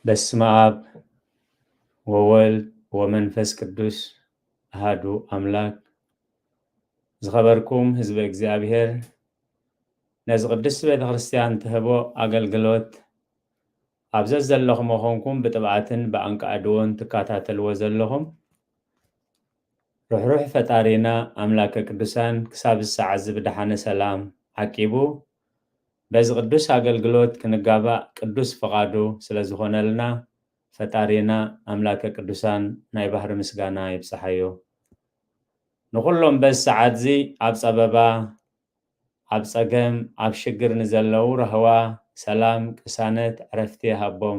በስመ አብ ወወልድ ወመንፈስ ቅዱስ አሃዱ አምላክ። ዝኸበርኩም ህዝበ እግዚኣብሔር፣ ነዚ ቅድስቲ ቤተ ክርስቲያን ትህቦ ኣገልግሎት ኣብ ዘዘለኹም ኮንኩም ብጥብዓትን ብኣንቃዕድዎን ትከታተልዎ ዘለኹም ርሕሩሕ ፈጣሪና ኣምላከ ቅዱሳን ክሳብ እዚ ሰዓት እዚ ብደሓነ ሰላም ዓቂቡ በዚ ቅዱስ ኣገልግሎት ክንጋባእ ቅዱስ ፍቓዱ ስለ ዝኾነልና ፈጣሪና ኣምላከ ቅዱሳን ናይ ባህሪ ምስጋና ይብጽሓዮ። ንኹሎም በዚ ሰዓት እዚ ኣብ ጸበባ፣ ኣብ ጸገም፣ ኣብ ሽግር ንዘለዉ ራህዋ፣ ሰላም፣ ቅሳነት፣ ዕረፍቲ ይሃቦም።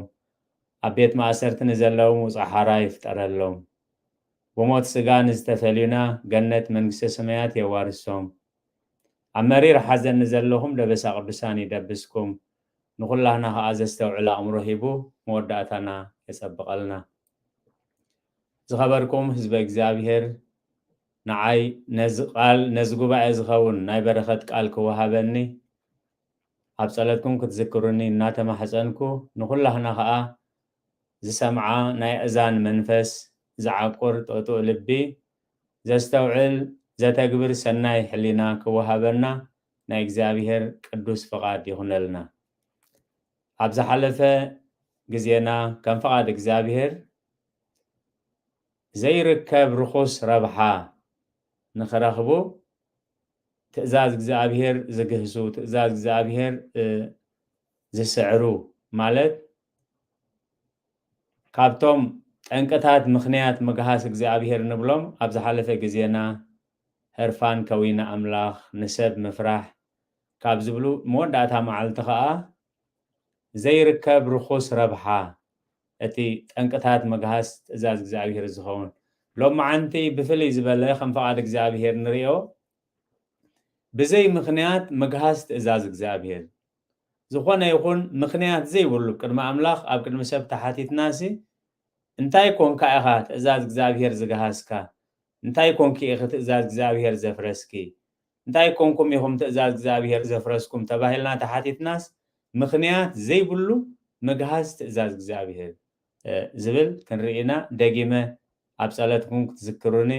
ኣብ ቤት ማእሰርቲ ንዘለዉ ምውጻእ ሓራ ይፍጠረሎም። ብሞት ስጋ ንዝተፈልዩና ገነት መንግስተ ሰማያት የዋርሶም። ኣብ መሪር ሓዘን ንዘለኹም ደበሳ ቅዱሳን ይደብስኩም። ንኹላህና ኸኣ ዘስተውዕል ኣእምሮ ሂቡ መወዳእታና የጸብቐልና። ዝኸበርኩም ህዝበ እግዚኣብሔር፣ ንዓይ ነዚ ቃል፣ ነዚ ጉባኤ ዝኸውን ናይ በረኸት ቃል ክወሃበኒ ኣብ ጸለትኩም ክትዝክሩኒ እናተማሕጸንኩ፣ ንኹላህና ኸኣ ዝሰምዓ ናይ ኣእዛን መንፈስ፣ ዝዓቁር ጥጡእ ልቢ፣ ዘስተውዕል ዘተግብር ሰናይ ሕሊና ክወሃበና ናይ እግዚኣብሔር ቅዱስ ፍቓድ ይኹነልና። ኣብ ዝሓለፈ ግዜና ከም ፍቓድ እግዚኣብሔር ዘይርከብ ርኹስ ረብሓ ንኽረኽቡ ትእዛዝ እግዚኣብሔር ዝግህሱ፣ ትእዛዝ እግዚኣብሔር፣ እ፣ ዝስዕሩ ማለት ካብቶም ጠንቅታት ምኽንያት ምግሃስ እግዚኣብሔር ንብሎም ኣብ ዝሓለፈ ግዜና ህርፋን ከዊነ ኣምላኽ፣ ንሰብ ምፍራሕ ካብ ዝብሉ መወዳእታ መዓልቲ ኸኣ ዘይርከብ ርኹስ ረብሓ እቲ ጠንቅታት ምግሃስ ትእዛዝ እግዚኣብሔር ዝኸውን። ሎማዓንቲ ብፍልይ ዝበለ ከም ፍቓድ እግዚኣብሔር ንርእዮ ብዘይ ምኽንያት ምግሃስ ትእዛዝ እግዚኣብሔር። ዝኾነ ይኹን ምኽንያት ዘይብሉ ቅድሚ ኣምላኽ ኣብ ቅድሚ ሰብ ተሓቲትናሲ እንታይ ኮንካ ኢኻ ትእዛዝ እግዚኣብሔር ዝገሃስካ? እንታይ ኮንኪ ኢኺ ትእዛዝ እግዚኣብሔር ዘፍረስኪ? እንታይ ኮንኩም ኢኹም ትእዛዝ እግዚኣብሔር ዘፍረስኩም? ተባሂልና ተሓቲትናስ ምኽንያት ዘይብሉ ምግሃስ ትእዛዝ እግዚኣብሔር፣ እ፣ ዝብል ክንርኢ ኢና። ደጊመ ኣብ ጸለትኩም ክትዝክሩኒ፣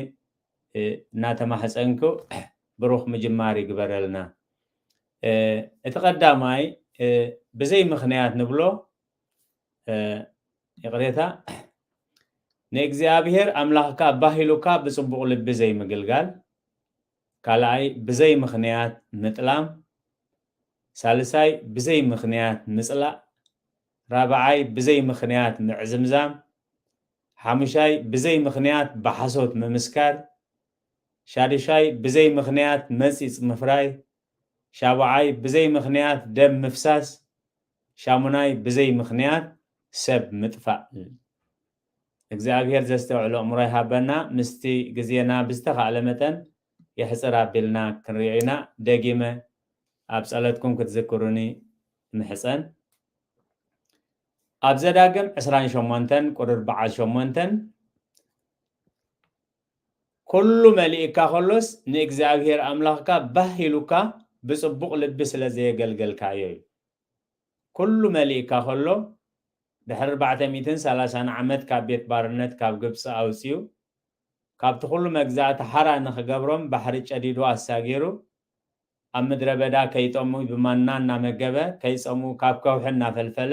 እ፣ እናተማሕጸንኩ ብሩኽ ምጅማር ይግበረልና። እ፣ እቲ ቀዳማይ፣ እ፣ ብዘይ ምኽንያት ንብሎ፣ እ፣ ይቕሬታ፣ ንእግዚኣብሔር ኣምላኽካ ባህ ኢሉካ ብጽቡቕ ልቢ ዘይምግልጋል፣ ካልኣይ ብዘይ ምኽንያት ምጥላም፣ ሳልሳይ ብዘይ ምኽንያት ምጽላእ፣ ራብዓይ ብዘይ ምኽንያት ምዕዝምዛም፣ ሓሙሻይ ብዘይ ምኽንያት ብሓሶት ምምስካር፣ ሻዱሻይ ብዘይ ምኽንያት መጺጽ ምፍራይ፣ ሻብዓይ ብዘይ ምኽንያት ደም ምፍሳስ፣ ሻሙናይ ብዘይ ምኽንያት ሰብ ምጥፋእ። እግዚኣብሔር ዘስተውዕሎ ኣእምሮ ይሃበና። ምስቲ ግዜና ብዝተኻእለ መጠን የሕጽር ኣቢልና ክንሪኦ ኢና። ደጊመ ኣብ ጸለትኩም ክትዝክሩኒ ምሕጸን። ኣብ ዘዳግም ዕስራን ሸሞንተን ቁሩር በዓል ሸሞንተን፣ ኩሉ መሊእካ ከሎስ ንእግዚኣብሔር ኣምላኽካ ባህ ኢሉካ ብጽቡቕ ልቢ ስለ ዘየገልገልካዮ እዩ። ኩሉ መሊእካ ከሎ፣ ድሕሪ ኣርባዕተ ሚእትን ሰላሳን ዓመት ካብ ቤት ባርነት ካብ ግብጺ ኣውጺኡ፣ ካብቲ ኩሉ መግዛእቲ ሓራ ንኽገብሮም ባሕሪ ጨዲዱ ኣሳጊሩ፣ ኣብ ምድረ በዳ ከይጠሙ ብማና እናመገበ፣ ከይጸሙ ካብ ከውሒ እናፈልፈለ፣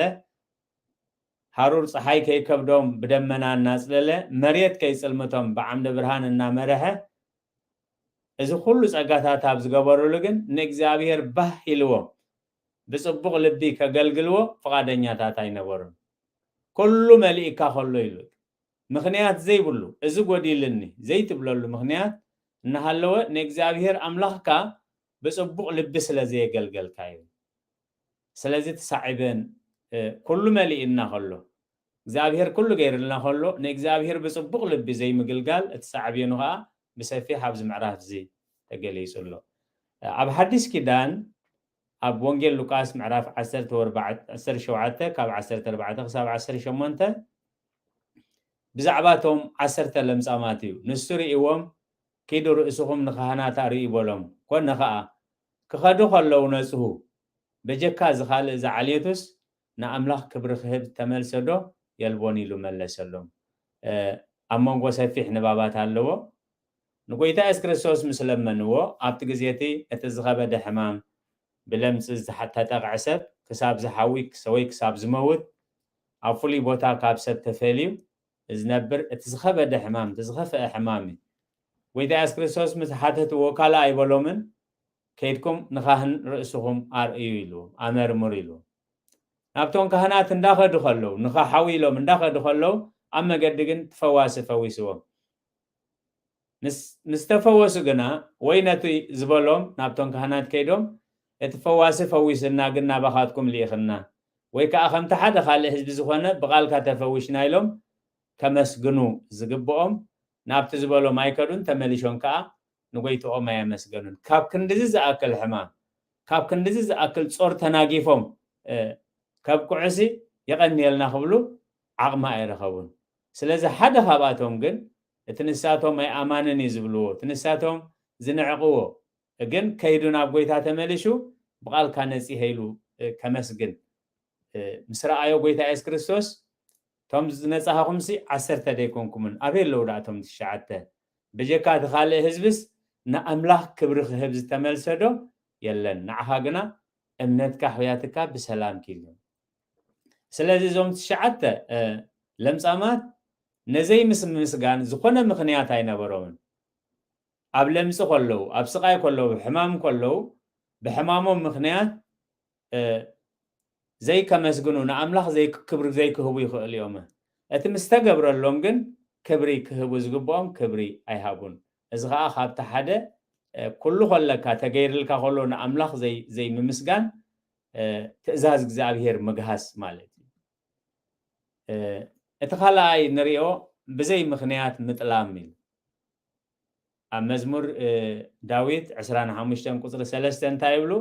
ሃሩር ጸሓይ ከይከብዶም ብደመና እናጽለለ፣ መሬት ከይጽልምቶም ብዓምደ ብርሃን እናመርሐ፣ እዚ ኩሉ ጸጋታት ኣብ ዝገበሩሉ ግን ንእግዚኣብሔር ባህ ኢልዎ ብጽቡቕ ልቢ ከገልግልዎ ፍቓደኛታት ኣይነበሩን። ኩሉ መሊእካ ከሎ ኢሉ ምኽንያት ዘይብሉ፣ እዚ ጎዲልኒ ዘይትብለሉ ምኽንያት እናሃለወ ንእግዚኣብሔር ኣምላኽካ ብጽቡቕ ልቢ ስለ ዘየገልገልካ እዩ። ስለዚ ተሳዒበን፣ እ፣ ኩሉ መሊእና ከሎ፣ እግዚኣብሔር ኩሉ ገይርልና ከሎ፣ ንእግዚኣብሔር ብጽቡቕ ልቢ ዘይምግልጋል እቲ ሳዕቤኑ ኸኣ ብሰፊሕ ኣብዚ ምዕራፍ እዚ ተገሊጹ ኣሎ። ኣብ ሓዲስ ኪዳን ኣብ ወንጌል ሉቃስ ምዕራፍ ዓሰርተ ኣርባዕተ፣ ዓሰርተ ሸውዓተ ካብ ዓሰርተ ኣርባዕተ ክሳብ ዓሰርተ ሸሞንተ ብዛዕባ እቶም ዓሰርተ ለምጻማት እዩ። ንሱ ርእይዎም፣ "ኪዱ ርእስኹም ንኻህናት ኣርእዩ" በሎም። ኮነ ኸኣ፣ ክኸዱ ኸለዉ ነጽሁ። በጀካ እዚ ኻልእ እዚ ዓልየቱስ ንኣምላኽ ክብሪ ክህብ ተመልሰ ዶ የልቦን ኢሉ መለሰሎም። ኣብ መንጎ ሰፊሕ ንባባት ኣለዎ። ንጎይታ የሱስ ክርስቶስ ምስ ለመንዎ ኣብቲ ግዜ እቲ እቲ ዝኸበደ ሕማም ብለምጺ ዝተጠቕዐ ሰብ ክሳብ ዝሓዊ ወይ ክሳብ ዝመውት ኣብ ፍሉይ ቦታ ካብ ሰብ ተፈልዩ ዝነብር እቲ ዝኸበደ ሕማም እቲ ዝኸፍአ ሕማም እዩ። ጎይታ የሱስ ክርስቶስ ምስ ሓተትዎ ካልእ ኣይበሎምን። ከይድኩም ንኻህን ርእስኹም ኣርእዩ ኢሉ ኣመርምሩ ኢሉ ናብቶም ካህናት እንዳኸዱ ከለዉ ንኻሓዊ ኢሎም እንዳኸዱ ከለዉ ኣብ መገዲ ግን ትፈዋሲ ፈዊስዎም። ምስ ተፈወሱ ግና ወይ ነቲ ዝበሎም ናብቶም ካህናት ከይዶም እቲ ፈዋሲ ፈዊስና ግን ናባኻትኩም ልኢኽና ወይ ከዓ ከምቲ ሓደ ካልእ ህዝቢ ዝኾነ ብቓልካ ተፈዊሽና ኢሎም ከመስግኑ ዝግብኦም ናብቲ ዝበሎም ኣይከዱን። ተመሊሾም ከዓ ንጎይትኦም ኣየመስገኑን። ካብ ክንድዚ ዝኣክል ሕማም ካብ ክንድዚ ዝኣክል ጾር ተናጊፎም ከብቅዑሲ የቐንየልና ክብሉ ዓቕሚ ኣይረኸቡን። ስለዚ ሓደ ካብኣቶም ግን እቲ ንሳቶም ኣይኣማንን እዩ ዝብልዎ እቲ ንሳቶም ዝንዕቕዎ ግን ከይዱ ናብ ጎይታ ተመሊሹ ብቓልካ ነጺሀ ኢሉ ከመስግን ምስ ረኣዮ ጎይታ የሱስ ክርስቶስ እቶም ዝነጻሃኹምሲ ዓሰርተ ደይኮንኩምን ኣበይ ኣለዉ ደኣ እቶም ትሽዓተ ብጀካ እቲ ካልእ ህዝብስ ንኣምላኽ ክብሪ ክህብ ዝተመልሰ ዶ የለን ንዓኻ ግና እምነትካ ኣሕውያትካ ብሰላም ኪድ። ስለዚ እዞም ትሽዓተ ለምጻማት ነዘይ ምስ ምስጋን ዝኾነ ምኽንያት ኣይነበሮምን። ኣብ ለምጺ ከለዉ ኣብ ስቓይ ከለዉ ሕማም ከለዉ ብሕማሞም ምኽንያት ዘይከመስግኑ ንኣምላኽ ክብሪ ዘይክህቡ ይኽእሉ እዮም። እቲ ምስ ተገብረሎም ግን ክብሪ ክህቡ ዝግብኦም ክብሪ ኣይሃቡን። እዚ ከዓ ካብቲ ሓደ ኩሉ ከለካ ተገይርልካ ከሎ ንኣምላኽ ዘይምምስጋን ትእዛዝ እግዚኣብሄር ምግሃስ ማለት እዩ። እቲ ካልኣይ ንሪኦ ብዘይ ምኽንያት ምጥላም እዩ። ኣብ መዝሙር ዳዊት ዕስራን ሓሙሽተን ቁፅሪ ሰለስተ እንታይ ይብሉ?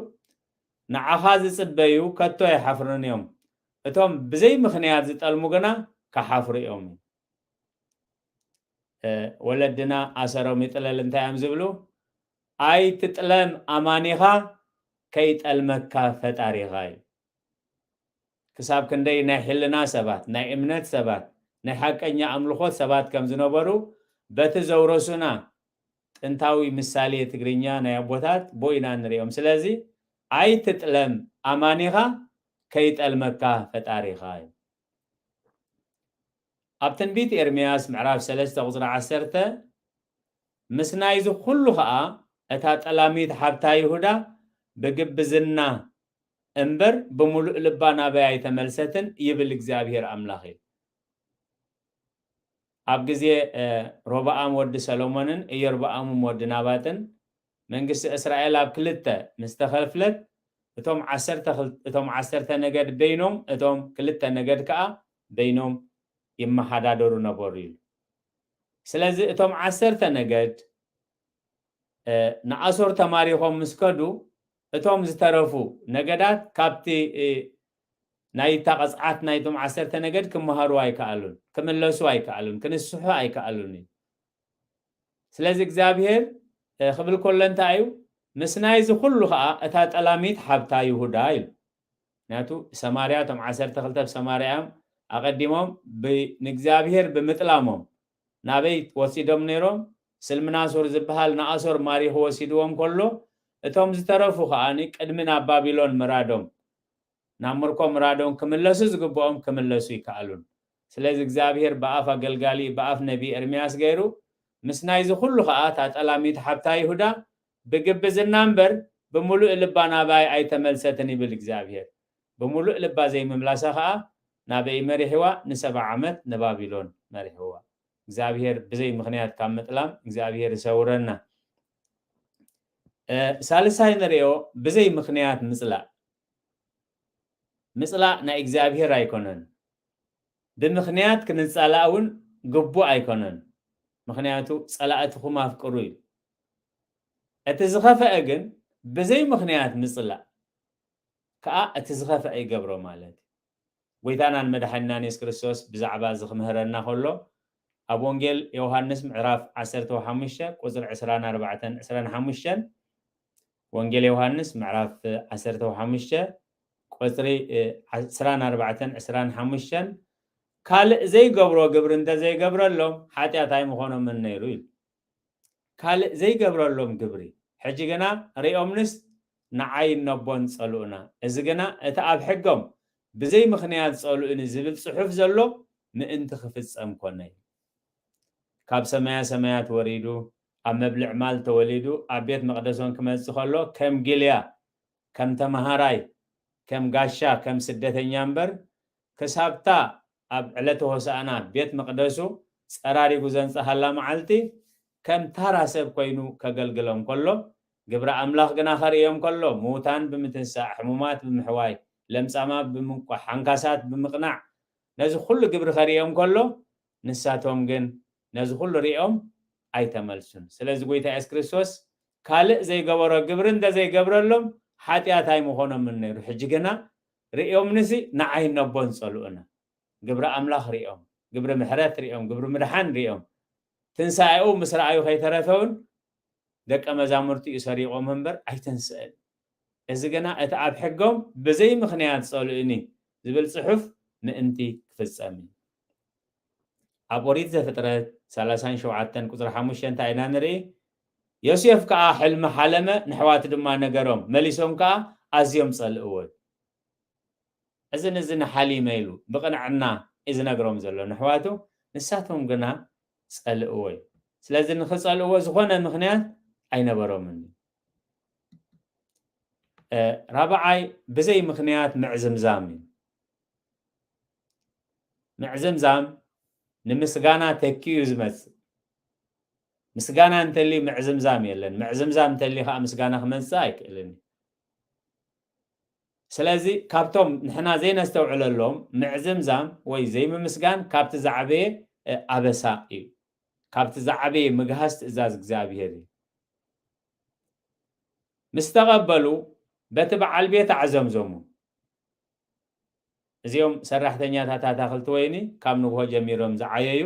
ንዓኻ ዝፅበዩ ከቶ ኣይሓፍሩን እዮም፣ እቶም ብዘይ ምኽንያት ዝጠልሙ ግና ክሓፍሩ እዮም። ወለድና ኣሰሮም ይጥለል እንታይ እዮም ዝብሉ? ኣይትጥለም ኣማኒኻ ከይጠልመካ ፈጣሪኻ እዩ። ክሳብ ክንደይ ናይ ሕልና ሰባት ናይ እምነት ሰባት ናይ ሓቀኛ ኣምልኾት ሰባት ከም ዝነበሩ በቲ ዘውረሱና ጥንታዊ ምሳሌ ትግርኛ ናይ ኣቦታት ቦ ኢና ንሪኦም። ስለዚ ኣይትጥለም ኣማኒኻ ከይጠልመካ ፈጣሪኻ እዩ። ኣብ ትንቢት ኤርምያስ ምዕራፍ ሰለስተ ቁፅሪ ዓሰርተ ምስ ናይዚ ኩሉ ኸዓ እታ ጠላሚት ሓብታ ይሁዳ ብግብዝና እምበር ብምሉእ ልባ ናበይ ኣይተመልሰትን ይብል እግዚኣብሔር ኣምላኽ እዩ። ኣብ ግዜ ሮብዓም ወዲ ሰሎሞንን ኢዮርብዓም ወዲ ናባጥን መንግስቲ እስራኤል ኣብ ክልተ ምስ ተኸፍለት እቶም ዓሰርተ እቶም ዓሰርተ ነገድ በይኖም እቶም ክልተ ነገድ ከዓ በይኖም ይመሓዳደሩ ነበሩ ኢሉ። ስለዚ እቶም ዓሰርተ ነገድ ንኣሶር ተማሪኾም ምስ ከዱ እቶም ዝተረፉ ነገዳት ካብቲ ናይታ ቐፅዓት ናይቶም ዓሰርተ ነገድ ክመሃሩ ኣይከኣሉን፣ ክምለሱ ኣይከኣሉን፣ ክንስሑ ኣይከኣሉን እዩ። ስለዚ እግዚኣብሔር ክብል ከሎ እንታይ እዩ? ምስ ናይዚ ኩሉ ከዓ እታ ጠላሚት ሓብታ ይሁዳ ኢሉ። ምክንያቱ ሰማርያ እቶም ዓሰርተ ክልተ ብሰማርያ እዮም ኣቐዲሞም ንእግዚኣብሔር ብምጥላሞም ናበይ ወሲዶም ነይሮም? ስልምናሶር ዝበሃል ንኣሶር ማሪኹ ወሲድዎም ከሎ እቶም ዝተረፉ ከዓ ቅድሚ ናብ ባቢሎን ምራዶም ናብ ምርኮ ምራዶም ክምለሱ ዝግብኦም ክምለሱ ይከኣሉን። ስለዚ እግዚኣብሔር ብኣፍ ኣገልጋሊ ብኣፍ ነቢ ኤርምያስ ገይሩ ምስ ናይዚ ኩሉ ከዓ እታ ጠላሚት ሓብታ ይሁዳ ብግብዝና እምበር ብምሉእ ልባ ናባይ ኣይተመልሰትን ይብል እግዚኣብሔር። ብምሉእ ልባ ዘይምምላሳ ከዓ ናበይ መሪሕዋ? ንሰባ ዓመት ንባቢሎን መሪሕዋ። እግዚኣብሔር ብዘይ ምኽንያት ካብ ምጥላም እግዚኣብሔር ይሰውረና። ሳልሳይ ንሪኦ ብዘይ ምኽንያት ምፅላእ። ምፅላእ ናይ እግዚኣብሔር ኣይኮነን። ብምኽንያት ክንፃላእ እውን ግቡእ ኣይኮነን። ምኽንያቱ ፀላእትኹም ኣፍቅሩ እዩ። እቲ ዝኸፈአ ግን ብዘይ ምኽንያት ምፅላእ ከዓ እቲ ዝኸፈአ ይገብሮ ማለት እዩ። ጎይታናን መድሓኒናን የሱስ ክርስቶስ ብዛዕባ እዚ ክምህረና ከሎ ኣብ ወንጌል ዮሃንስ ምዕራፍ ዓሰርተ ሓሙሽተ ቁፅሪ ዕስራን ኣርባዕተን ዕስራን ሓሙሽተን ወንጌል ዮሃንስ ምዕራፍ ዓሰርተ ሓሙሽተ ቁፅሪ ዕስራን ኣርባዕተን ዕስራን ሓሙሽተን ካልእ ዘይገብሮ ግብሪ እንተዘይገብረሎም ሓጢኣት ኣይምኾኖምን ነይሩ ኢሉ። ካልእ ዘይገብረሎም ግብሪ። ሕጂ ግና ሪኦምንስ ንዓይ እነቦን ጸልኡና። እዚ ግና እቲ ኣብ ሕጎም ብዘይ ምኽንያት ጸልኡኒ ዝብል ጽሑፍ ዘሎ ምእንቲ ክፍጸም ኮነ። ካብ ሰማያ ሰማያት ወሪዱ፣ ኣብ መብልዕ ማል ተወሊዱ፣ ኣብ ቤት መቕደሶን ክመጽእ ከሎ ከም ጊልያ፣ ከም ተመሃራይ፣ ከም ጋሻ፣ ከም ስደተኛ እምበር፣ ክሳብታ ኣብ ዕለተ ሆሳዕና ቤት መቕደሱ ጸራሪጉ ዘንጸሃላ መዓልቲ ከም ታራ ሰብ ኮይኑ ከገልግሎም ከሎ፣ ግብሪ ኣምላኽ ግና ከርእዮም ከሎ፣ ምዉታን ብምትንሳእ፣ ሕሙማት ብምሕዋይ፣ ለምጻማት ብምንቋሕ፣ ሓንካሳት ብምቕናዕ፣ ነዚ ኩሉ ግብሪ ከርእዮም ከሎ፣ ንሳቶም ግን ነዚ ኩሉ ሪኦም ኣይተመልሱን። ስለዚ ጎይታ የሱስ ክርስቶስ ካልእ ዘይገበሮ ግብሪ እንተዘይገብረሎም ሓጢኣት ኣይምኾኖምን ነይሩ። ሕጂ ግና ሪኦምንሲ ንዓይ እነቦን ጸልኡና። ግብሪ ኣምላኽ ሪኦም፣ ግብሪ ምሕረት ሪኦም፣ ግብሪ ምድሓን ሪኦም። ትንሳኤኡ ምስ ረኣዩ ከይተረፈ እውን ደቀ መዛሙርቱ እዩ ሰሪቖም እምበር ኣይተንስአን። እዚ ግና እቲ ኣብ ሕጎም ብዘይ ምኽንያት ጸልኡኒ ዝብል ጽሑፍ ምእንቲ ክፍጸም እዩ። ኣብ ኦሪት ዘፍጥረት ሰላሳን ሸውዓተን ቁጽሪ ሓሙሽተ እንታይ ኢና ንርኢ? ዮሴፍ ከኣ ሕልሚ ሓለመ፣ ንሕዋቱ ድማ ነገሮም፣ መሊሶም ከኣ ኣዝዮም ጸልእዎ። እዚ ንዚ ንሓሊመ ኢሉ ብቕንዕና እዩ ዝነግሮም ዘሎ ንሕዋቱ፣ ንሳቶም ግና ጸልእዎ እዩ። ስለዚ ንኽጸልእዎ ዝኾነ ምኽንያት ኣይነበሮምን። እ፣ ራብዓይ ብዘይ ምኽንያት ምዕዝምዛም እዩ። ምዕዝምዛም ንምስጋና ተኪኡ እዩ ዝመጽእ። ምስጋና እንተልዩ ምዕዝምዛም የለን። ምዕዝምዛም እንተልዩ ከዓ ምስጋና ክመጽእ ኣይክእልን እዩ። ስለዚ ካብቶም ንሕና ዘይነስተውዕለሎም ምዕዝምዛም ወይ ዘይምምስጋን ካብቲ ዝዓበየ፣ እ፣ ኣበሳ እዩ። ካብቲ ዝዓበየ ምግሃስ ትእዛዝ እግዚኣብሔር እዩ። ምስ ተቐበሉ በቲ በዓል ቤት ኣዕዘምዘሙ። እዚኦም ሰራሕተኛታት ኣታኽልቲ ወይኒ ካብ ንግሆ ጀሚሮም ዝዓየዩ።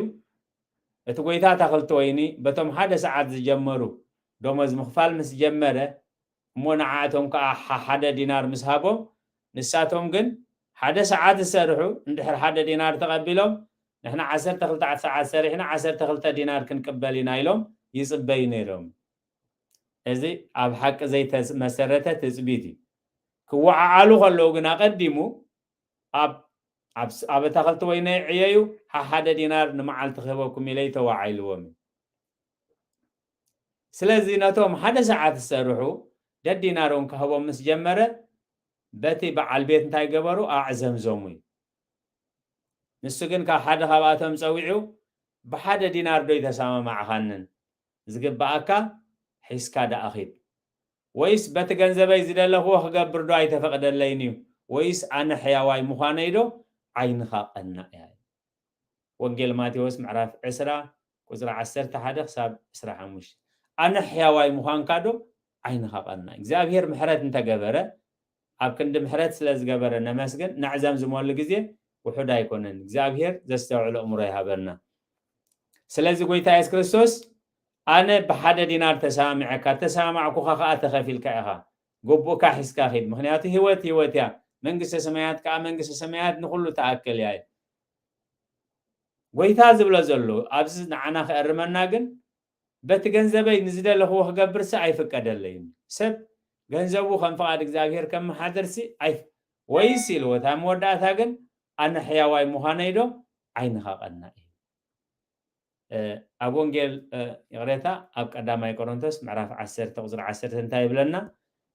እቲ ጎይታ ኣታኽልቲ ወይኒ በቶም ሓደ ሰዓት ዝጀመሩ ደሞዝ ምኽፋል ምስ ጀመረ፣ እሞ ንዓኣቶም ከኣ ሓ-፣ ሓደ ዲናር ምስ ሃቦም፣ ንሳቶም ግን ሓደ ሰዓት ዝሰርሑ እንድሕር ሓደ ዲናር ተቐቢሎም፣ ንሕና ዓሰርተ ክልተ ሰዓት ሰሪሕና ዓሰርተ ክልተ ዲናር ክንቅበል ኢና ኢሎም ይጽበዩ ነይሮም። እዚ ኣብ ሓቂ ዘይተመሰረተ ትጽቢት እዩ። ክወዓዓሉ ከለዉ ግን ኣቐዲሙ ኣብ፣ ኣብ፣ ኣብ ኣታኽልቲ ወይነይ ዕየዩ፣ ሓ-፣ ሓደ ዲናር ንመዓልቲ ክህበኩም ኢለ ይተዋዓይልዎም እዩ። ስለዚ ነቶም ሓደ ሰዓት ዝሰርሑ ደዲናሮም ክህቦም ምስ ጀመረ፣ በቲ በዓል ቤት እንታይ ገበሩ? ኣዕዘምዘሙ እዩ። ንሱ ግን ካብ ሓደ ካብኣቶም ጸዊዑ፣ "ብሓደ ዲናር ዶ ኣይተሰማማዕኻንን? ዝግብኣካ ሒዝካ ደኣ ኺድ። ወይስ በቲ ገንዘበይ ዝደለኽዎ ክገብር ዶ ኣይተፈቕደለይን እዩ? ወይስ ኣነ ሕያዋይ ምዃነይ ዶ ዓይንኻ ቀናእ እያ?" ወንጌል ማቴዎስ ምዕራፍ ዕስራ ቁጽሪ ዓሰርተ ሓደ ክሳብ ዕስራ ሓሙሽተ። ኣነ ሕያዋይ ምዃንካ ዶ ዓይንኻ ቀናእ? እግዚኣብሔር ምሕረት እንተገበረ፣ ኣብ ክንዲ ምሕረት ስለ ዝገበረ ነመስግን፣ ነዕዘምዝመሉ ግዜ ውሑድ ኣይኮነን። እግዚኣብሔር ዘስተውዕሎ ኣእምሮ ይሃበና። ስለዚ ጎይታ የሱስ ክርስቶስ፣ "ኣነ ብሓደ ዲናር ተሰማሚዐካ፣ ተሰማማዕኩኻ ከኣ ተኸፊልካ ኢኻ፣ ግቡእካ ሒዝካ ኺድ፣ ምኽንያቱ ህይወት ህይወት እያ፣ መንግስተ ሰማያት ከኣ መንግስተ ሰማያት ንኹሉ ትኣክል እያ" እዩ። ጎይታ ዝብሎ ዘሎ ኣብዚ ንዓና ከእርመና ግን፣ "በቲ ገንዘበይ ንዝደለኽዎ ክገብርሲ ኣይፍቀደለይን። ሰብ ገንዘቡ ከም ፍቓድ እግዚኣብሔር ከመሓድርሲ ኣይ-፣ ወይስ" ኢልዎ፣ እታ መወዳእታ ግን፣ "ኣነ ሕያዋይ ምዃነይ ዶ ዓይንኻ ቀናእ እዩ?" እ፣ ኣብ ወንጌል፣ እ፣ ይቕሬታ፣ ኣብ ቀዳማይ ቆሮንቶስ ምዕራፍ ዓሰርተ ቁጽሪ ዓሰርተ እንታይ ይብለና?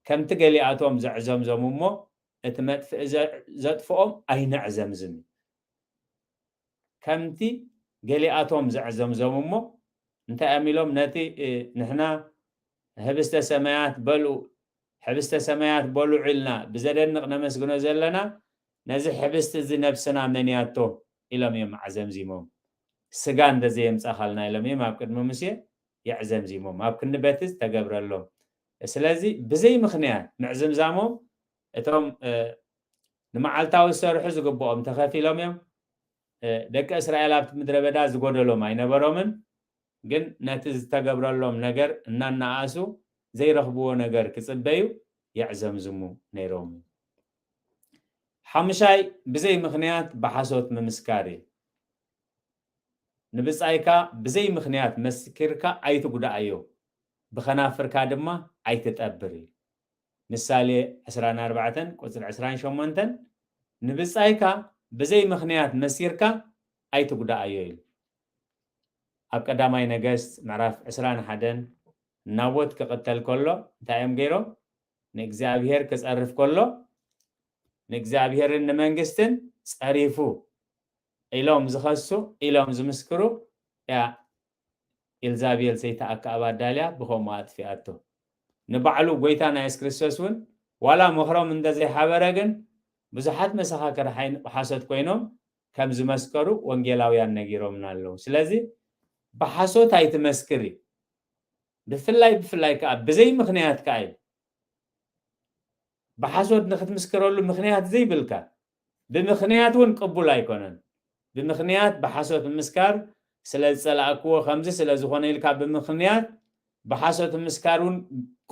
"ከምቲ ገሊኣቶም ዘዕዘምዘሙ እሞ፣ እቲ መጥፍኢ ዘ-፣ ዘጥፍኦም ኣይነዕዘምዝም እዩ።" ከምቲ ገሊኣቶም ዘዕዘምዘሙ እሞ፣ እንታይ እዮም ኢሎም? ነቲ፣ እ፣ ንሕና ህብስተ ሰማያት በልዑ፣ ህብስተ ሰማያት በልዑ ኢልና ብዘደንቕ ነመስግኖ ዘለና፣ ነዚ ህብስቲ እዚ ነብስና መንያቶ ኢሎም እዮም ኣዕዘምዚሞም። ስጋ እንተዘየምጻኻልና ኢሎም እዮም ኣብ ቅድሚ ሙሴ የዕዘምዚሞም፣ ኣብ ክንዲ በቲ ዝተገብረሎም። ስለዚ ብዘይ ምኽንያት ምዕዝምዛሞም እቶም፣ እ፣ ንመዓልታዊ ዝሰርሑ ዝግብኦም ተኸፊሎም እዮም። እ፣ ደቂ እስራኤል ኣብቲ ምድረ በዳ ዝጎደሎም ኣይነበሮምን፣ ግን ነቲ ዝተገብረሎም ነገር እናነኣሱ ዘይረኽብዎ ነገር ክጽበዩ የዕዘምዝሙ ነይሮም። ሓሙሻይ፣ ብዘይ ምኽንያት ብሓሶት ምምስካር እዩ። ንብጻይካ ብዘይ ምኽንያት መስኪርካ ኣይትጉዳኣዮ፣ ብኸናፍርካ ድማ ኣይትጠብር እዩ። ምሳሌ ዕስራን ኣርባዕተን ቁጽሪ ዕስራን ሸሞንተን፣ ንብጻይካ ብዘይ ምኽንያት መስኪርካ ኣይትጉዳኣዮ ኢሉ። ኣብ ቀዳማይ ነገስት ምዕራፍ ዕስራን ሓደን፣ ናቦት ክቕተል ከሎ እንታይ እዮም ገይሮም? ንእግዚኣብሔር ክጸርፍ ከሎ፣ ንእግዚኣብሔርን ንመንግስትን ጸሪፉ ኢሎም ዝኸሱ፣ ኢሎም ዝምስክሩ፣ ያ፣ ኤልዛቤል ሰይቲ ኣከኣብ ኣዳልያ ብኸምኡ ኣጥፊኣቶ። ንባዕሉ ጎይታና የሱስ ክርስቶስ እውን ዋላ ምኽሮም እንተዘይሓበረ ግን፣ ብዙሓት መሰኻክር ሓይን-፣ ሓሶት ኮይኖም ከም ዝመስከሩ ወንጌላውያን ነጊሮምና ኣለዉ። ስለዚ ብሓሶት ኣይትመስክር እዩ። ብፍላይ፣ ብፍላይ ከኣ ብዘይ ምኽንያት ከኣ እዩ። ብሓሶት ንኽትምስክረሉ ምኽንያት ዘይብልካ፣ ብምኽንያት እውን ቅቡል ኣይኮነን። ብምኽንያት ብሓሶት ምምስካር፣ ስለ ዝጸላእክዎ፣ ከምዚ ስለ ዝኾነ ኢልካ ብምኽንያት ብሓሶት ምምስካር እውን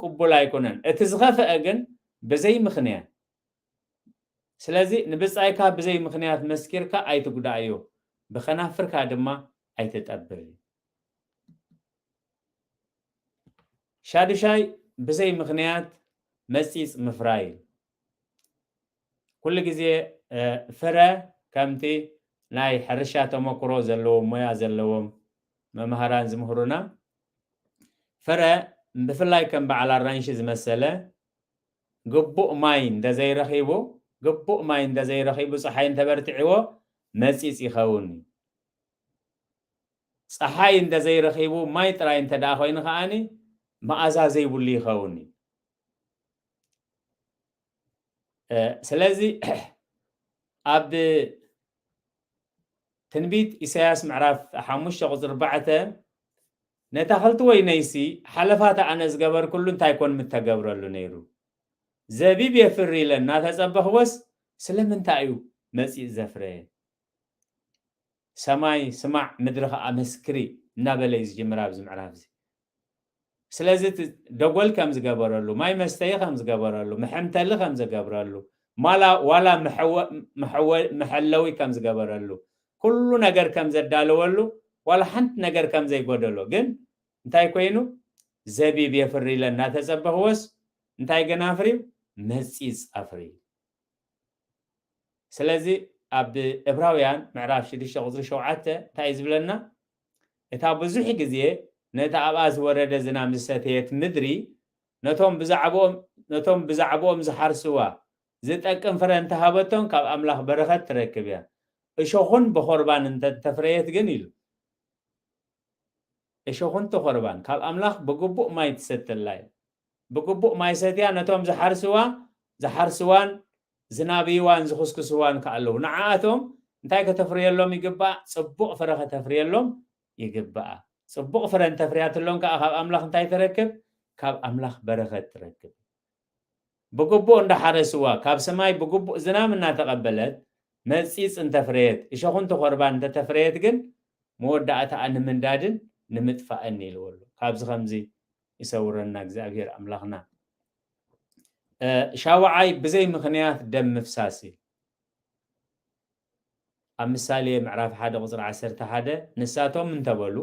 ቅቡል ኣይኮነን። እቲ ዝኸፍአ ግን ብዘይ ምኽንያት። ስለዚ ንብጻይካ ብዘይ ምኽንያት መስኪርካ ኣይትጉዳእዮ፣ ብኸናፍርካ ድማ ኣይትጠብር። ሻዱሻይ፣ ብዘይ ምኽንያት መጺጽ ምፍራይ እዩ። ኩሉ ግዜ፣ እ፣ ፍረ ከምቲ ናይ ሕርሻ ተመክሮ ዘለዎም፣ ሞያ ዘለዎም መምሃራን ዝምህሩና፣ ፍረ ብፍላይ ከም በዓል ኣራንሺ ዝመሰለ ግቡእ ማይ እንተዘይረኺቡ፣ ግቡእ ማይ እንተዘይረኺቡ፣ ጸሓይ እንተበርቲዕዎ መጺጽ ይኸውን እዩ። ጸሓይ እንተዘይረኺቡ፣ ማይ ጥራይ እንተ ደኣ ኮይኑ ከኣኒ መኣዛ ዘይብሉ ይኸውን እዩ። እ፣ ስለዚ ኣብ ትንቢት ኢሳያስ ምዕራፍ ሓሙሽተ ቁጽሪ ኣርባዕተ፣ "ነታ ክልቲ ወይነይሲ ሓለፋታ ኣነ ዝገበርኩሉ እንታይ ኮን ምተገብረሉ ነይሩ? ዘቢብ የፍሪ ኢለ እናተጸበኽዎስ ስለምንታይ እዩ መጺእ ዘፍረየ? ሰማይ ስማዕ፣ ምድሪ ኸኣ መስክሪ" እናበለ እዩ ዝጅምር ኣብዚ ምዕራፍ እዚ። ስለዚ እቲ ደጎል ከም ዝገበረሉ፣ ማይ መስተዪ ከም ዝገበረሉ፣ መሐምተሊ ከም ዝገብረሉ፣ ማላ-፣ ዋላ መሐወ-፣ መሐወ-፣ መሐለዊ ከም ዝገበረሉ፣ ኩሉ ነገር ከም ዘዳለወሉ፣ ዋላ ሓንቲ ነገር ከም ዘይጎደሎ፣ ግን እንታይ ኮይኑ? ዘቢብ የፍሪ ኢለ እናተጸበኽዎስ እንታይ ግን ኣፍርዩ? መጺጽ ኣፍርዩ። ስለዚ ኣብ ዕብራውያን ምዕራፍ ሽዱሽተ ቁጽሪ ሸውዓተ እንታይ እዩ ዝብለና? እታ ብዙሕ ግዜ ነቲ ኣብኣ ዝወረደ ዝናም ዝሰተየት ምድሪ፣ ነቶም ብዛዕባኦም፣ ነቶም ብዛዕባኦም ዝሓርስዋ ዝጠቅም ፍረ እንተሃበቶም፣ ካብ ኣምላኽ በረኸት ትረክብ እያ። እሾኹን በኾርባን እንተ-፣ እንተፍረየት ግን ኢሉ። እሾኹን ተኾርባን ካብ ኣምላኽ ብግቡእ ማይ ትሰተላ እያ። ብግቡእ ማይ ሰትያ ነቶም ዝሓርስዋ፣ ዝሓርስዋን ዝናብይዋን ዝኹስኩስዋን ከኣ ኣለዉ። ንዓኣቶም እንታይ ከተፍርየሎም ይግባእ? ጽቡቕ ፍረ ከተፍርየሎም ይግባኣ። ጽቡቕ ፍረ እንተፍርያትሎም ከኣ ካብ ኣምላኽ እንታይ ትረክብ? ካብ ኣምላኽ በረኸት ትረክብ። ብግቡእ እንዳሓረስዋ፣ ካብ ሰማይ ብግቡእ ዝናም እናተቐበለት፣ መጺጽ እንተፍረየት፣ እሾኹን ተኾርባን እንተተፍረየት ግን፣ መወዳእታኣ ንምንዳድን ንምጥፋእን ኢልዎ ኣሎ። ካብዚ ከምዚ ይሰውረና እግዚኣብሔር ኣምላኽና። እ፣ ሻውዓይ ብዘይ ምኽንያት ደም ምፍሳስ እዩ። ኣብ ምሳሌ ምዕራፍ ሓደ ቁጽሪ ዓሰርተ ሓደ፣ ንሳቶም እንተበሉ፣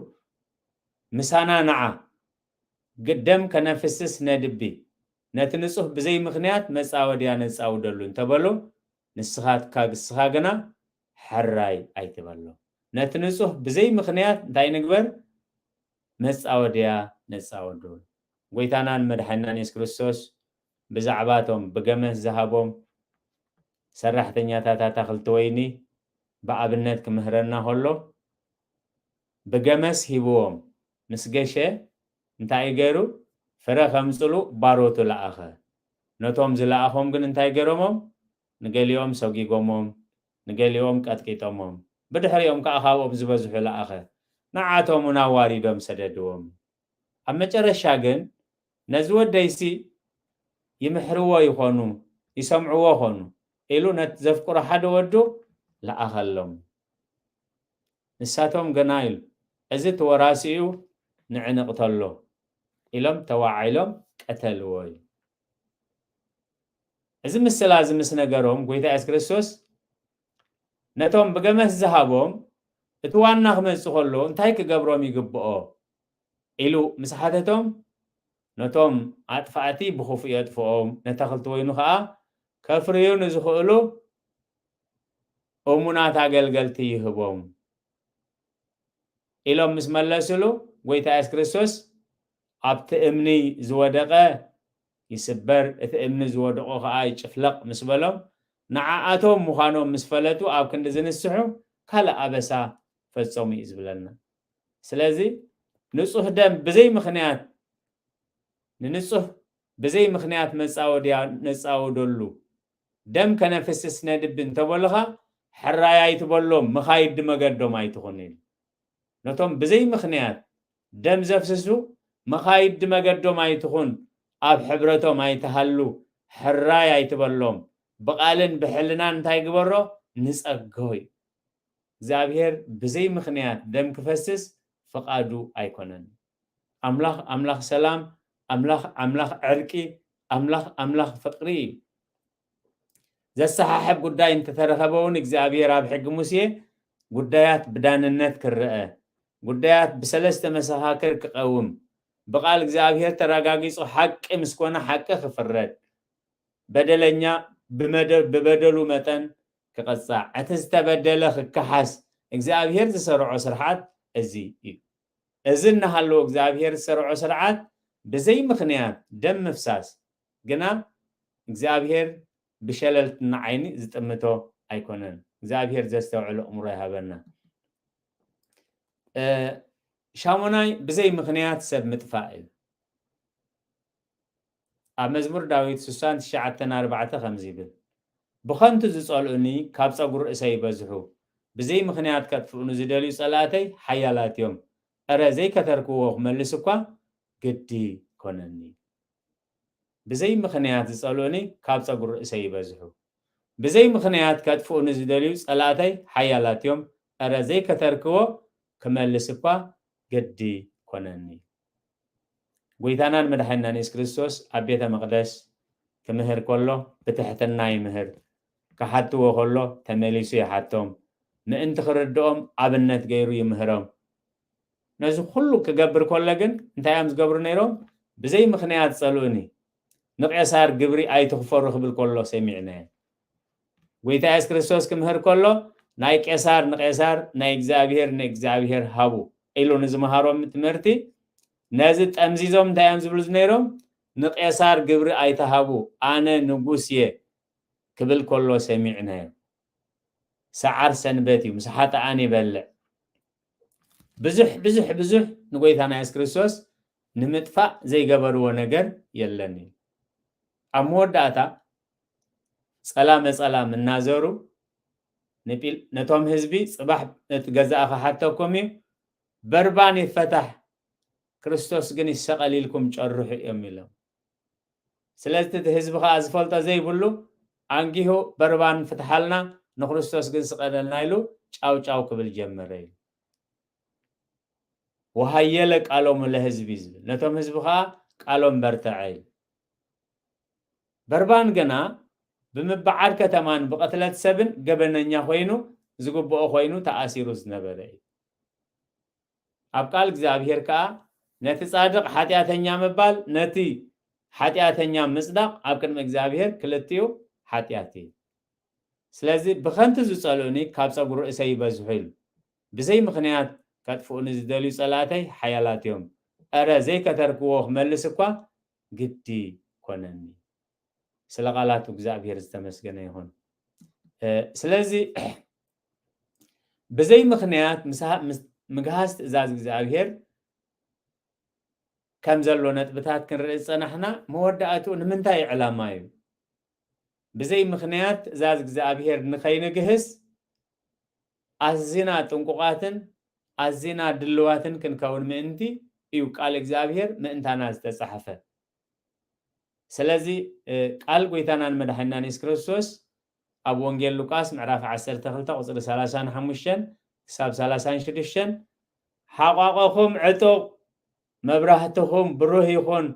"ምሳና ንዓ፣ ግ-፣ ደም ከነፍስስ ነድቢ፣ ነቲ ንጹህ ብዘይ ምኽንያት መጻወድያ ነጻውደሉ" እንተበሉ፣ ንስኻትካ፣ ንስኻ ግና ሕራይ ኣይትበሎ። ነቲ ንጹህ ብዘይ ምኽንያት እንታይ ንግበር? መጻወድያ ነጻወዶ። ጎይታናን መድሓኒናን የሱስ ክርስቶስ ብዛዕባቶም ብገመት ዝሃቦም ሰራሕተኛታት ኣታኽልቲ ወይኒ ብኣብነት ክምህረና ከሎ፣ ብገመስ ሂብዎም ምስ ገሸ እንታይ እዩ ገይሩ? ፍረ ከምጽሉ ባሮቱ ለኣኸ። ነቶም ዝለኣኾም ግን እንታይ ገይሮሞም? ንገሊኦም ሰጒጎሞም፣ ንገሊኦም ቀጥቂጦሞም፣ ብድሕሪኦም ከኣ ካብኦም ዝበዝሑ ለኣኸ። ንዓኣቶም እውን ኣዋሪዶም ሰደድዎም። ኣብ መጨረሻ ግን ነዚ ወደይሲ ይምሕርዎ ይኾኑ፣ ይሰምዕዎ ኾኑ ኢሉ ነቲ ዘፍቅሮ ሓደ ወዱ ለኣኸሎም። ንሳቶም ግና ኢሉ፣ "እዚ እቲ ወራሲ እዩ፣ ንዒ ንቕተሎ" ኢሎም ተዋዒሎም ቀተልዎ እዩ። እዚ ምስላ እዚ ምስ ነገሮም፣ ጎይታ የሱስ ክርስቶስ ነቶም ብገመት ዝሃቦም እቲ ዋና ክመጽእ ከሎ እንታይ ክገብሮም ይግብኦ? ኢሉ ምስ ሓተቶም፣ ነቶም ኣጥፋእቲ ብኽፉእ የጥፍኦም፣ ነተኽልቲ ወይኑ ኸኣ ከፍርዩ ንዝኽእሉ እሙናት ኣገልገልቲ ይህቦም ኢሎም ምስ መለስሉ፣ ጎይታ የሱስ ክርስቶስ፣ ኣብቲ እምኒ ዝወደቐ ይስበር፣ እቲ እምኒ ዝወደቖ ኸኣ ይጭፍለቕ ምስ በሎም፣ ንዓኣቶም ምዃኖም ምስ ፈለጡ ኣብ ክንዲ ዝንስሑ ካልእ ኣበሳ ፈጸሙ እዩ ዝብለና። ስለዚ ንጹህ ደም ብዘይ ምኽንያት፣ ንንጹህ ብዘይ ምኽንያት መጻወድያ ነጻወደሉ፣ ደም ከነፍስስ ነድቢ እንተበሉኻ፣ ሕራይ ኣይትበሎም፣ መኻይዲ መገዶም ኣይትኹን ኢሉ። ነቶም ብዘይ ምኽንያት ደም ዘፍስሱ መኻይዲ መገዶም ኣይትኹን፣ ኣብ ሕብረቶም ኣይትሃሉ፣ ሕራይ ኣይትበሎም። ብቓልን ብሕልናን እንታይ ግበሮ? ንጸጎ እዩ። እግዚኣብሔር ብዘይ ምኽንያት ደም ክፈስስ ፍቓዱ ኣይኮነን። ኣምላኽ ኣምላኽ ሰላም፣ ኣምላኽ ኣምላኽ ዕርቂ፣ ኣምላኽ ኣምላኽ ፍቕሪ እዩ። ዘሰሓሕብ ጉዳይ እንተተረኸበ እውን እግዚኣብሔር ኣብ ሕጊ ሙሴ ጉዳያት ብዳንነት ክረአ፣ ጉዳያት ብሰለስተ መሰኻክር ክቐውም፣ ብቓል እግዚኣብሔር ተረጋጊጹ ሓቂ ምስ ኮነ ሓቂ ክፍረድ፣ በደለኛ ብመደ-፣ ብበደሉ መጠን ክቐጻዕ፣ እቲ ዝተበደለ ክከሓስ እግዚኣብሔር ዝሰርዖ ስርዓት እዚ እዩ። እዚ እናሃለወ እግዚኣብሔር ዝሰርዖ ስርዓት ብዘይ ምኽንያት ደም ምፍሳስ ግና እግዚኣብሔር ብሸለልትና ዓይኒ ዝጥምቶ ኣይኮነን። እግዚኣብሔር ዘስተውዕሎ ኣእምሮ ይሃበና። እ፣ ሻሞናይ ብዘይ ምኽንያት ሰብ ምጥፋእ እዩ። ኣብ መዝሙር ዳዊት ስሳን ትሽዓተን ኣርባዕተ ከምዚ ይብል፣ "ብኸንቱ ዝጸልኡኒ ካብ ጸጉሪ ርእሰይ ይበዝሑ፣ ብዘይ ምኽንያት ከጥፍኡኒ ዝደልዩ ጸላእተይ ሓያላት እዮም። እረ ዘይከተርክዎ ክመልስ እኳ ግዲ ኮነኒ።" ብዘይ ምኽንያት ዝጸልኡኒ ካብ ጸጉሪ ርእሰይ ይበዝሑ። ብዘይ ምኽንያት ከጥፍኡኒ ዝደልዩ ጸላእተይ ሓያላት እዮም። እረ ዘይከተርክዎ ክመልስ እኳ ግዲ ኮነኒ። ጎይታናን መድሓኒናን የሱስ ክርስቶስ ኣብ ቤተ መቕደስ ክምህር ከሎ ብትሕትና ይምህር። ክሓትዎ ከሎ ተመሊሱ ይሓቶም። ምእንቲ ክርድኦም ኣብነት ገይሩ ይምህሮም። ነዚ ኩሉ ክገብር ከሎ ግን እንታይ እዮም ዝገብሩ ነይሮም? ብዘይ ምኽንያት ጸልኡኒ፣ ንቄሳር ግብሪ ኣይትኽፈሉ ክብል ከሎ ሰሚዕናዮ። ጎይታ የሱስ ክርስቶስ ክምህር ከሎ ናይ ቄሳር ንቄሳር፣ ናይ እግዚኣብሔር ንእግዚኣብሔር ሃቡ ኢሉ ንዝመሃሮም ትምህርቲ ነዚ ጠምዚዞም እንታይ እዮም ዝብሉ ነይሮም? ንቄሳር ግብሪ ኣይትሃቡ፣ ኣነ ንጉስ እየ ክብል ከሎ ሰሚዕናዮ። ሰዓር ሰንበት እዩ፣ ምስ ሓጥኣን ይበልዕ። ብዙሕ ብዙሕ ብዙሕ ንጎይታና የሱስ ክርስቶስ ንምጥፋእ ዘይገበርዎ ነገር የለን እዩ። ኣብ መወዳእታ ጸላመ ጸላም እናዘሩ ንጲል-፣ ነቶም ህዝቢ፣ "ጽባሕ ነቲ ገዛእ ክሓተኩም እዩ፣ በርባን ይፈታሕ፣ ክርስቶስ ግን ይሰቐል ኢልኩም ጨርሑ" እዮም ኢሎም። ስለዚ እቲ ህዝቢ ኸኣ ዝፈልጦ ዘይብሉ ኣንጊሁ፣ "በርባን ፍትሓልና፣ ንክርስቶስ ግን ስቐለልና" ኢሉ ጫው ጫው ክብል ጀመረ ኢሉ። "ወሃየለ ቃሎሙ ለህዝቢ" ዝብል፣ ነቶም ህዝቢ ኸኣ "ቃሎም በርትዐ" ኢሉ። በርባን ግና ብምብዓር ከተማን ብቕትለት ሰብን ገበነኛ ኮይኑ፣ ዝግብኦ ኮይኑ ተኣሲሩ ዝነበረ እዩ። ኣብ ቃል እግዚኣብሔር ከኣ ነቲ ጻድቕ ሓጢኣተኛ ምባል፣ ነቲ ሓጢኣተኛ ምጽዳቕ ኣብ ቅድሚ እግዚኣብሔር ክልቲኡ ሓጢኣት እዩ። ስለዚ ብኸንቱ ዝጸልኡኒ ካብ ጸጉሪ ርእሰይ ይበዝሑ ኢሉ። ብዘይ ምኽንያት ከጥፍኡኒ ዝደልዩ ጸላእተይ ሓያላት እዮም። እረ ዘይከተርክዎ ክመልስ እኳ ግዲ ኮነኒ። ስለ ቃላቱ እግዚኣብሔር ዝተመስገነ ይኹን። እ፣ ስለዚ ብዘይ ምኽንያት ምስሃ-፣ ምስ-፣ ምግሃስ ትእዛዝ እግዚኣብሔር ከም ዘሎ ነጥብታት ክንርኢ ዝጸናሕና፣ መወዳእትኡ ንምንታይ ዕላማ እዩ? ብዘይ ምኽንያት ትእዛዝ እግዚኣብሔር ንኸይንግህስ ኣዝና ጥንቁቓትን ኣዝና ድልዋትን ክንከውን ምእንቲ እዩ ቃል እግዚኣብሔር ምእንታና ዝተጻሕፈ። ስለዚ፣ እ፣ ቃል ጎይታናን መድሓኒናን የሱስ ክርስቶስ ኣብ ወንጌል ሉቃስ ምዕራፍ ዓሰርተ ክልተ ቁጽሪ ሰላሳን ሓሙሽተን ክሳብ ሰላሳን ሽዱሽተን፣ "ሓቋቐኹም ዕጡቕ፣ መብራህትኹም ብሩህ ይኹን፣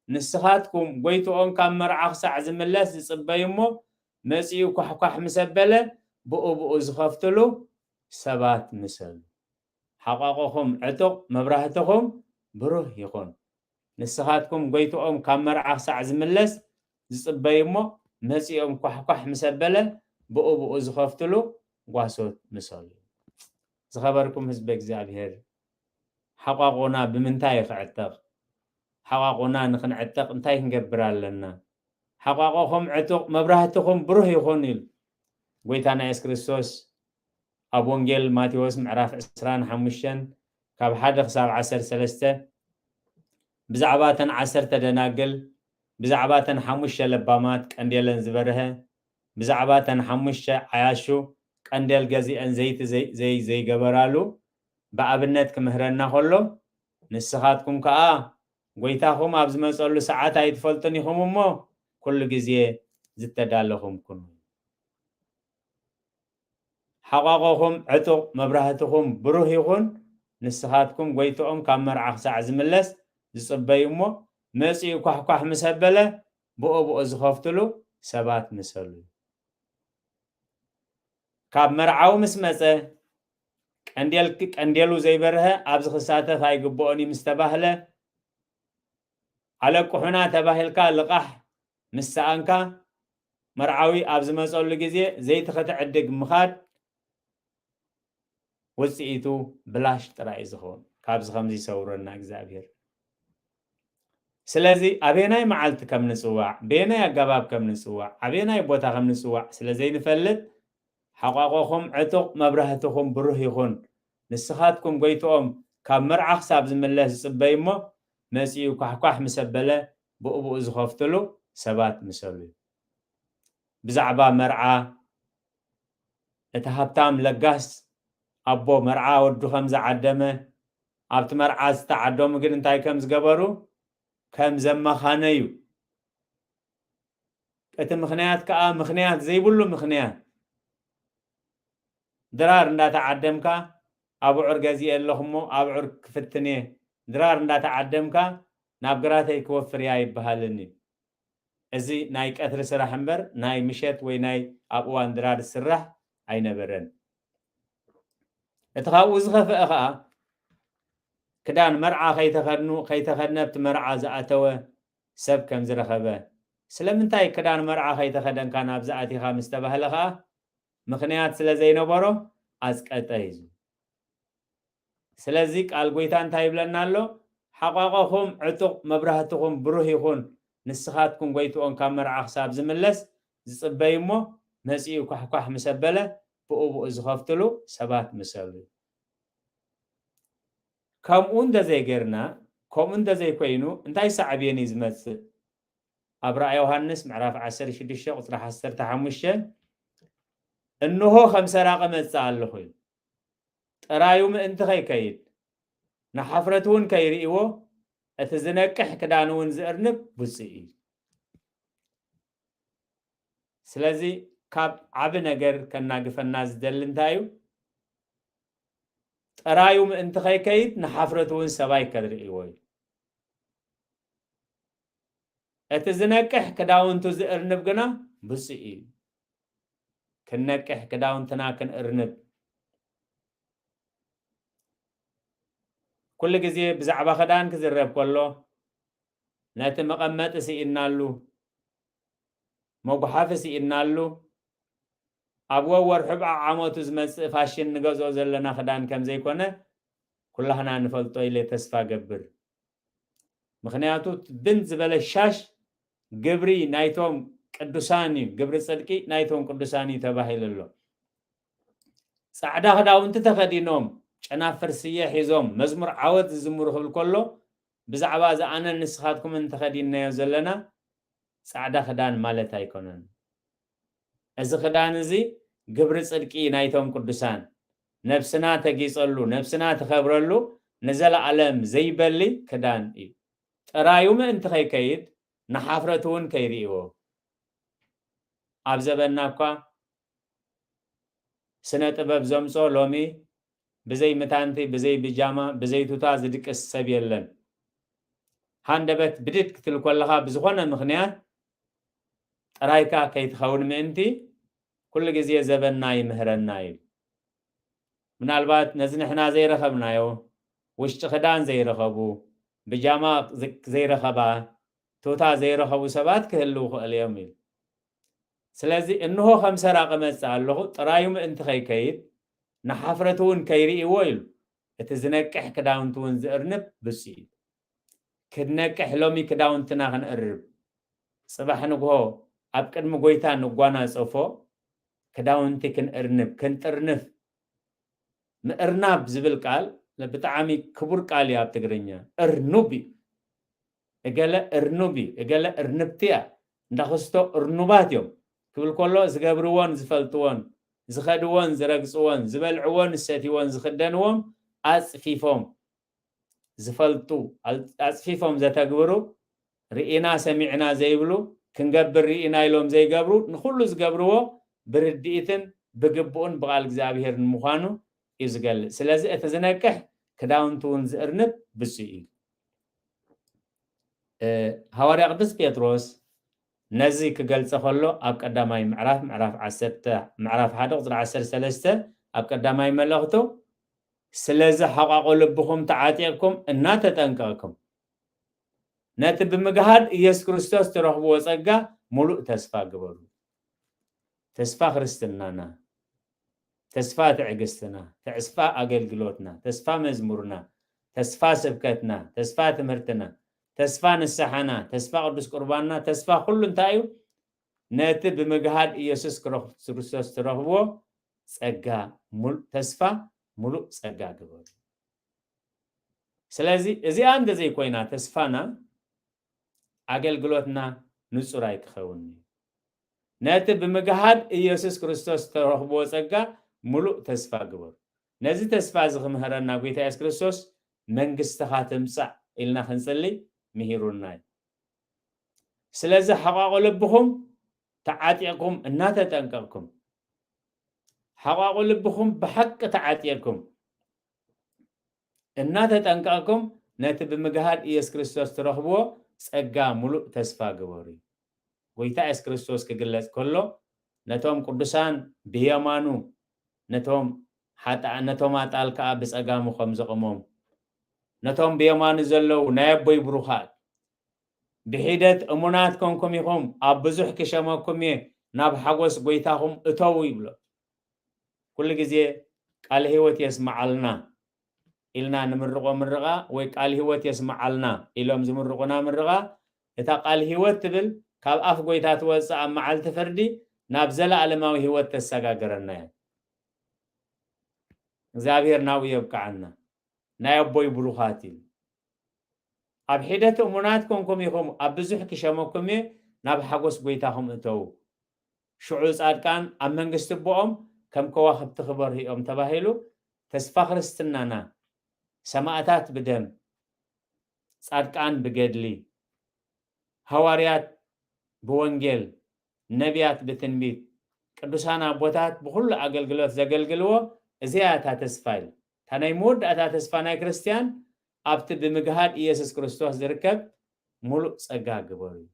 ንስኻትኩም ጎይትኦም ካብ መርዓ ክሳዕ ዝምለስ ዝጽበዩ እሞ፣ መጺኡ ኳሕኳሕ ምስ ኣበለ ብኡ ብኡ ዝኸፍትሉ፣ ሰባት ምሰሉ። ሓቋቑኹም ዕጡቕ፣ መብራህትኹም ብሩህ ይኹን። ንስኻትኩም ጎይትኦም ካብ መርዓ ክሳዕ ዝምለስ ዝጽበዩ እሞ፣ መጺኦም ኳሕኳሕ ምስ ኣበለ ብኡ ብኡ ዝኸፍትሉ ጓሶት ምሰሉ። ዝኸበርኩም ህዝበ እግዚኣብሔር፣ ሓቋቑና ብምንታይ እዩ ክዕጠቕ? ሓቋቑና ንኽንዕጠቕ እንታይ ክንገብር ኣለና? ሓቋቑኹም ዕጡቕ፣ መብራህትኹም ብሩህ ይኹን ኢሉ ጎይታና የሱስ ክርስቶስ ኣብ ወንጌል ማቴዎስ ምዕራፍ ዕስራን ሓሙሽተን ካብ ሓደ ክሳብ ዓሰርተ ሰለስተ ብዛዕባ እተን ዓሰርተ ደናግል፣ ብዛዕባ እተን ሓሙሽተ ለባማት ቀንዴለን ዝበርሀ፣ ብዛዕባ እተን ሓሙሽተ ዓያሹ ቀንዴል ገዚአን ዘይቲ ዘይ-፣ ዘይ-፣ ዘይገበራሉ ብኣብነት ክምህረና ከሎ፣ ንስኻትኩም ከኣ ጎይታኹም ኣብ ዝመጸሉ ሰዓት ኣይትፈልጡን ኢኹም እሞ፣ ኩሉ ግዜ ዝተዳለኹም ኩኑ። ሓቋቑኹም ዕጡቕ፣ መብራህትኹም ብሩህ ይኹን። ንስኻትኩም ጎይትኦም ካብ መርዓ ክሳዕ ዝምለስ ዝጽበዩ እሞ፣ መጺኡ ኳሕኳሕ ምስ ኣበለ፣ ብኦ ብኦ ዝኸፍትሉ ሰባት ምሰሉ። ካብ መርዓዊ ምስ መጸ፣ ቀንዴል-፣ ቀንዴሉ ዘይበርሀ ኣብዚ ክሳተፍ ኣይግብኦን እዩ ምስ ተባህለ፣ ኣለቅሑና ተባሂልካ ልቓሕ ምስ ሰኣንካ፣ መርዓዊ ኣብ ዝመጸሉ ግዜ ዘይቲ ክትዕድግ ምኻድ ውጽኢቱ ብላሽ ጥራይ እዩ ዝኸውን። ካብዚ ከምዚ ይሰውረና እግዚኣብሔር። ስለዚ ኣበየናይ መዓልቲ ከም ንጽዋዕ፣ በየናይ ኣገባብ ከም ንጽዋዕ፣ ኣበየናይ ቦታ ከም ንጽዋዕ ስለ ዘይንፈልጥ፣ ሓቋቆኹም ዕጡቕ፣ መብራህትኹም ብሩህ ይኹን። ንስኻትኩም ጎይትኦም ካብ መርዓ ክሳብ ዝምለስ ዝጽበዩ እሞ፣ መጺኡ ኳሕኳሕ ምስ ኣበለ ብኡ ብኡ ዝኸፍትሉ ሰባት ምሰሉ። ብዛዕባ መርዓ እቲ ሃብታም ለጋስ ኣቦ መርዓ ወዱ ከም ዝዓደመ፣ ኣብቲ መርዓ ዝተዓደሙ ግን እንታይ ከም ዝገበሩ? ከም ዘመኻነዩ። እቲ ምኽንያት ከኣ ምኽንያት ዘይብሉ ምኽንያት። ድራር እንዳተዓደምካ፣ ኣብዑር ገዚኤ ኣለኹ እሞ ኣብዑር ክፍትን እየ፣ ድራር እንዳተዓደምካ ናብ ግራተይ ክወፍር እየ ኣይበሃልን እዩ። እዚ ናይ ቀትሪ ስራሕ እምበር ናይ ምሸት ወይ ናይ ኣብ እዋን ድራር ዝስራሕ ኣይነበረን። እቲ ካብኡ ዝኸፍአ ኸኣ ክዳን መርዓ ከይተኸድኑ፣ ከይተኸድነ ኣብቲ መርዓ ዝኣተወ ሰብ ከም ዝረኸበ፣ ስለምንታይ ክዳን መርዓ ከይተኸደንካ ናብዚ ኣቲኻ ምስ ተባህለ ኸኣ ምኽንያት ስለ ዘይነበሮ ኣጽቀጠ እዩ። ስለዚ ቃል ጎይታ እንታይ ይብለና ኣሎ? ሓቋቆኹም ዕጡቕ፣ መብራህትኹም ብሩህ ይኹን፣ ንስኻትኩም ጎይትኦም ካብ መርዓ ክሳብ ዝምለስ ዝጽበዩ እሞ፣ መጺኡ ኳሕኳሕ ምስ ኣበለ ብኡ ብኡ ዝኸፍትሉ ሰባት ምሰሉ። ከምኡ እንተዘይጌርና፣ ከምኡ እንተዘይኮይኑ፣ እንታይ ሳዕቤን እዩ ዝመጽእ? ኣብ ራእይ ዮሃንስ ምዕራፍ ዓሰርተ ሽዱሽተ ቁጽሪ ዓሰርተ ሓሙሽተ፣ "እንሆ ከም ሰራቂ እመጽእ ኣለኹ" እዩ። ጥራዩ ምእንቲ ከይከይድ፣ ንሓፍረት እውን ከይርእይዎ፣ እቲ ዝነቅሕ ክዳን እውን ዝእርንብ ብፁዕ እዩ። ስለዚ ካብ ዓቢ ነገር ከናግፈና ዝደሊ እንታይ እዩ? ጥራዩ ምእንቲ ከይከይድ ንሓፍረት እውን ሰብኣይ ከርእይዎ እዩ። እቲ ዝነቅሕ ክዳውንቱ ዝእርንብ ግና ብፁዕ እዩ። ክንነቅሕ ክዳውንትና ክንእርንብ። ኩሉ ግዜ ብዛዕባ ክዳን ክዝረብ ከሎ ነቲ መቐመጢ ስኢናሉ፣ መጉሓፊ ስኢናሉ፣ ኣብ ወርሑ ብዓዓመቱ ዝመጽእ ፋሽን ንገዝኦ ዘለና ክዳን ከም ዘይኮነ ኩላህና ንፈልጦ ኢለ ተስፋ ገብር። ምኽንያቱ ብን ዝበለ ሻሽ ግብሪ ናይቶም ቅዱሳን እዩ፣ ግብሪ ጽድቂ ናይቶም ቅዱሳን እዩ ተባሂሉ ኣሎ። ጻዕዳ ክዳውንቲ ተኸዲኖም፣ ጨናፍር ስየ ሒዞም፣ መዝሙር ዓወት ዝዝምሩ ክብል ከሎ፣ ብዛዕባ እዚ ኣነን ንስኻትኩምን ተኸዲንናዮ ዘለና ጻዕዳ ክዳን ማለት ኣይኮነን። እዚ ክዳን እዚ ግብሪ ጽድቂ ናይቶም ቅዱሳን፣ ነብስና ተጊጸሉ፣ ነብስና ትኸብረሉ፣ ንዘለኣለም ዘይበሊ ክዳን እዩ። ጥራዩ ምእንቲ ከይከይድ፣ ንሓፍረት እውን ከይርእይዎ። ኣብ ዘበንና እኳ ስነ ጥበብ ዘምጾ ሎሚ ብዘይ ምታንቲ፣ ብዘይ ብጃማ፣ ብዘይ ቱታ ዝድቅስ ሰብ የለን። ሃንደበት ብድድ ክትብል ከለኻ ብዝኾነ ምኽንያት ጥራይካ ከይትኸውን ምእንቲ ኩሉ ግዜ ዘበንና ይምህረና እዩ። ምናልባት ነዚ ንሕና ዘይረኸብናዮ፣ ውሽጢ ክዳን ዘይረኸቡ፣ ብጃማ ዝ-፣ ዘይረኸባ፣ ቱታ ዘይረኸቡ ሰባት ክህልዉ ይኽእሉ እዮም ኢሉ። ስለዚ እንሆ ከም ሰራቒ እመጽእ ኣለኹ፣ ጥራዩ ምእንቲ ከይከይድ፣ ንሓፍረቱ እውን ከይርእይዎ ኢሉ። እቲ ዝነቅሕ ክዳውንቲ እውን ዝእርንብ ብፁዕ እዩ። ክንነቅሕ ሎሚ ክዳውንትና ክንእርብ፣ ጽባሕ ንግሆ ኣብ ቅድሚ ጎይታ ንጓናጸፎ ክዳውንቲ ክንእርንብ፣ ክንጥርንፍ። ምእርናብ ዝብል ቃል ብጣዕሚ ክቡር ቃል እዩ ኣብ ትግርኛ። እርኑብ እዩ። እገለ እርኑብ እዩ፣ እገለ እርንብቲ እያ። እንዳ ክስቶ እርኑባት እዮም ክብል ከሎ ዝገብርዎን ዝፈልጥዎን፣ ዝኸድዎን ዝረግጽዎን፣ ዝበልዕዎን ዝሰትይዎን ዝኽደንዎም ኣጽፊፎም ዝፈልጡ፣ ኣል-፣ ኣጽፊፎም ዘተግብሩ፣ ርኢና ሰሚዕና ዘይብሉ፣ ክንገብር ርኢና ኢሎም ዘይገብሩ፣ ንኹሉ ዝገብርዎ ብርድኢትን ብግብኡን ብቓል እግዚኣብሔር ንምዃኑ እዩ ዝገልጽ። ስለዚ እቲ ዝነቅሕ ክዳውንቱ እውን ዝእርንብ ብፁዕ እዩ። እ፣ ሃዋርያ ቅዱስ ጴጥሮስ ነዚ ክገልጸ ከሎ ኣብ ቀዳማይ ምዕራፍ፣ ምዕራፍ ዓሰርተ፣ ምዕራፍ ሓደ ቁጽሪ ዓሰርተ ሰለስተ ኣብ ቀዳማይ መልእኽቱ፣ "ስለዚ ሓቋቑ ልብኹም ተዓጢቕኩም እናተጠንቀቕኩም፣ ነቲ ብምግሃድ ኢየሱስ ክርስቶስ ትረኽብዎ ጸጋ ምሉእ ተስፋ ግበሩ።" ተስፋ ክርስትናና፣ ተስፋ ትዕግስትና፣ ተስፋ ኣገልግሎትና፣ ተስፋ መዝሙርና፣ ተስፋ ስብከትና፣ ተስፋ ትምህርትና፣ ተስፋ ንስሓና፣ ተስፋ ቅዱስ ቁርባንና፣ ተስፋ ኩሉ እንታይ እዩ? ነቲ ብምግሃድ ኢየሱስ ክርስቶስ ትረኽብዎ ጸጋ፣ ሙሉ-፣ ተስፋ፣ ሙሉእ ጸጋ ግበሩ። ስለዚ እዚኣ እንተ ዘይኮይና ተስፋና፣ ኣገልግሎትና ንጹር ኣይክኸውንን እዩ። ነቲ ብምግሃድ ኢየሱስ ክርስቶስ ተረኽብዎ ጸጋ ምሉእ ተስፋ ግበሩ። ነዚ ተስፋ እዚ ክምህረና ጎይታ የሱስ ክርስቶስ መንግስትኻ ትምጻእ ኢልና ክንጽሊ ምሂሩና እዩ። ስለዚ ሓቋቑ ልብኹም ተዓጢቕኩም እናተጠንቀቕኩም፣ ሓቋቑ ልብኹም ብሓቂ ተዓጢቕኩም እናተጠንቀቕኩም፣ ነቲ ብምግሃድ ኢየሱስ ክርስቶስ ትረኽብዎ ጸጋ ምሉእ ተስፋ ግበሩ። ጎይታ ኢየሱስ ክርስቶስ ክግለጽ ከሎ፣ ነቶም ቅዱሳን ብየማኑ፣ ነቶም ሓጥኣን፣ ነቶም ኣጣል ከኣ ብጸጋሙ ከም ዘቕሞም፣ ነቶም ብየማኑ ዘለዉ ናይ ኣቦይ ብሩኻት፣ ብሒደት እሙናት ኮንኩም ኢኹም፣ ኣብ ብዙሕ ክሸመኩም እየ፣ ናብ ሓጎስ ጎይታኹም እተዉ ይብሎ። ኩሉ ግዜ ቃል ህይወት የስምዓልና ኢልና ንምርቆ ምርቓ ወይ ቃል ህይወት የስምዓልና ኢሎም ዝምርቑና ምርቓ፣ እታ ቃል ህይወት ትብል ካብ ኣፍ ጎይታ ትወጽእ ኣብ መዓልቲ ፍርዲ ናብ ዘለኣለማዊ ህይወት ተሰጋግረና እያ። እግዚኣብሔር ናብኡ የብቅዓና። ናይ ኣቦይ ብሩኻት እዩ። ኣብ ሒደት እሙናት ኮንኩም ኢኹም፣ ኣብ ብዙሕ ክሸመኩም እየ፣ ናብ ሓጎስ ጎይታኹም እተዉ። ሽዑ ጻድቃን ኣብ መንግስቲ ኣቦኦም ከም ከዋኽብቲ ክበርሁ እዮም ተባሂሉ። ተስፋ ክርስትናና ሰማእታት ብደም፣ ጻድቃን ብገድሊ፣ ሃዋርያት ብወንጌል፣ ነቢያት ብትንቢት፣ ቅዱሳን ኣቦታት ብኹሉ ኣገልግሎት ዘገልግልዎ፣ እዚኣ እታ ተስፋ ኢሉ። እታ ናይ መወዳእታ ተስፋ ናይ ክርስትያን ኣብቲ ብምግሃድ ኢየሱስ ክርስቶስ ዝርከብ ምሉእ ጸጋ ግበሩ እዩ።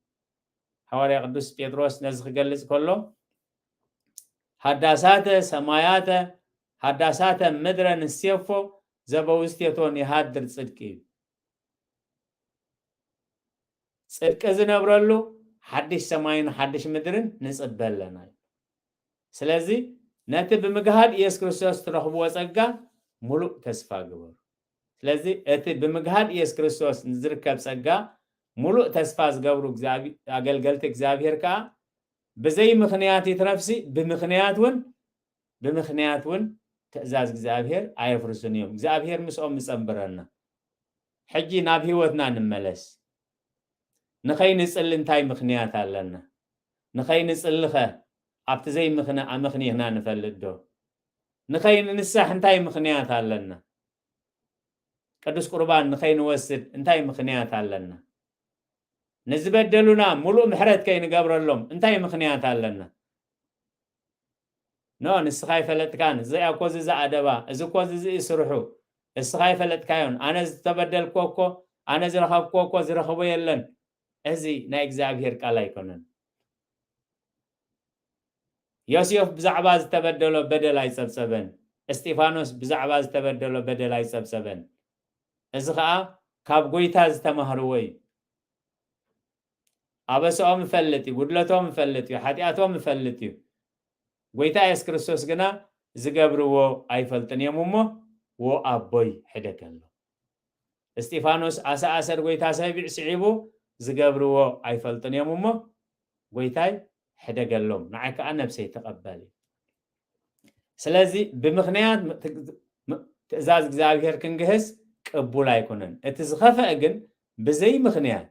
ሃዋርያ ቅዱስ ጴጥሮስ ነዚ ክገልጽ ከሎ፣ "ሃዳሳተ ሰማያተ ሃዳሳተ ምድረ ንሴፎ ዘበውስቴቶን ይሃድር ጽድቂ" እዩ። ጽድቂ ዝነብረሉ ሓድሽ ሰማይን ሓድሽ ምድርን ንጽበ ኣለና እዩ። ስለዚ ነቲ ብምግሃድ ኢየሱስ ክርስቶስ ትረኽብዎ ጸጋ ምሉእ ተስፋ ግበሩ። ስለዚ እቲ ብምግሃድ ኢየሱስ ክርስቶስ ንዝርከብ ጸጋ ምሉእ ተስፋ ዝገብሩ እግዚኣብ-፣ ኣገልገልቲ እግዚኣብሔር ከኣ ብዘይ ምኽንያት ይትረፍሲ ብምኽንያት እውን፣ ብምኽንያት እውን ትእዛዝ እግዚኣብሔር ኣየፍርሱን እዮም። እግዚኣብሔር ምስኦም ምጸንብረና። ሕጂ ናብ ህይወትና ንመለስ። ንኸይንጽሊ እንታይ ምኽንያት ኣለና? ንኸይንጽሊ ኸ ኣብቲ ዘይምኽነ-፣ ኣመኽኒኽና ንፈልጥ ዶ? ንኸይንንሳሕ እንታይ ምኽንያት ኣለና? ቅዱስ ቁርባን ንኸይንወስድ እንታይ ምኽንያት ኣለና? ንዝበደሉና ምሉእ ምሕረት ከይንገብረሎም እንታይ ምኽንያት ኣለና? ኖ፣ ንስኻ ኣይፈለጥካን። እዚኣ እኮ እዚ ዝኣደባ፣ እዚ እኮ እዚ እዚ ስርሑ፣ እስኻ ኣይፈለጥካዮን። ኣነ ዝተበደልክዎ እኮ፣ ኣነ ዝረኸብክዎ እኮ ዝረኸቦ የለን። እዚ ናይ እግዚኣብሔር ቃል ኣይኮነን። ዮሴፍ ብዛዕባ ዝተበደሎ በደል ኣይጸብጸበን። እስጢፋኖስ ብዛዕባ ዝተበደሎ በደል ኣይጸብጸበን። እዚ ኸኣ ካብ ጎይታ ዝተማህርዎ እዩ። ኣበስኦም ይፈልጥ እዩ፣ ጉድለቶም ይፈልጥ እዩ፣ ሓጢኣቶም ይፈልጥ እዩ። ጎይታ የሱስ ክርስቶስ ግና ዝገብርዎ ኣይፈልጥን እዮም እሞ፣ "ዎ ኣቦይ ሕደገሎም።" እስጢፋኖስ ኣሳ ኣሰር ጎይታ ሰቢዕ ስዒቡ፣ "ዝገብርዎ ኣይፈልጥን እዮም እሞ፣ ጎይታይ ሕደገሎም፣ ንዓይ ከኣ ነብሰይ ተቐበል" እዩ። ስለዚ ብምኽንያት ም-፣ ትግ-፣ ም-፣ ትእዛዝ እግዚኣብሔር ክንግህስ ቅቡል ኣይኮነን። እቲ ዝኸፍአ ግን ብዘይ ምኽንያት፣